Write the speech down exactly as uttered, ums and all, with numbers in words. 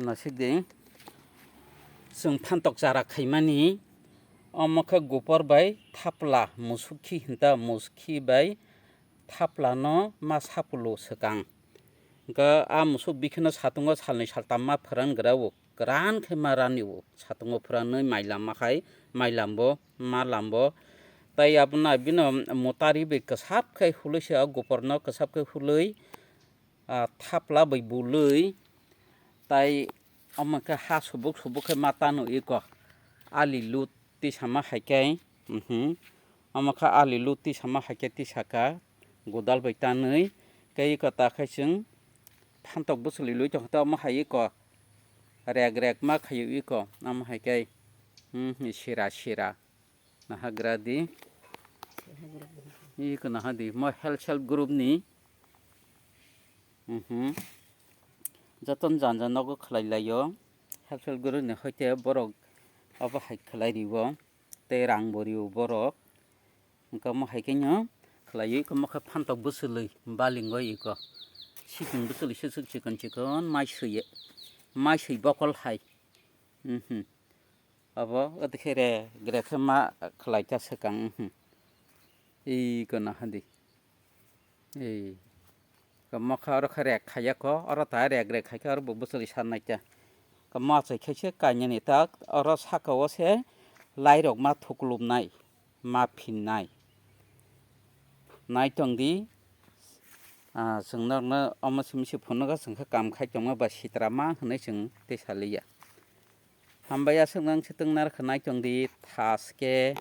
Nasikdi, chwng phantok chara khaimani, omo khe gopor bai thapla musukhi hinta, musukhi bai thaplano ma sapulu swkang. Hwnkhe a musuk bikhino satungo salnwi saltam ma phwran gra o, kwran khe ma rani o, satungo phwranwi mailam ma khai, mailambo, ma lambo. Tai abono bino motari bai kwsap khe hulwi se o goporno kwsap khe hulwi, ah, thapla bai bulwi, tai omo khe ha subuk subuk khe ma tano iko. Ali lut tisama hai khe, mhm. Omo khe ali lut tisama hai khe tisaka, godal bai tanwi, khe iko ta khai chwng phantok bwchwlwi lwi tongkha, omo hai iko rek rek ma khaio iko, omo hai khe, mhm, sira sira. Naha gra di. Iko naha di. Mo health help group ni. Mhm. Joton janja nogo khlai laio. Health help group ni hoite borok abo hai khlai rio. Tei rang bo rio borok. Hwnkhe mo hai khe no khlaiwi iko mo khe phantok bwchwlwi balingo iko. Sikung bwchwlwi swswk chikon chikon mai swi, mai swi bokol hai. Mhm. Abo, oto khe re, gre khe ma khlai ta swkang, mhm. Iko naha di. Ei. Ko mokha oro khe rek khaiya ko, oro ta rek rek khai khe oro bo bwchwlwi sannai ta. Ko ma achai khe se kainani ta, oro saka o se lai rok ma thuklubnai, ma phinnai. Nai tong di, ah, chwng norokno omo simi se phunukgo, chwng khe kam khai tongma ba sitra ma hwnwi chwng tei saliya. Hambai aswk nang se twng narwkha nai tong di, thaske,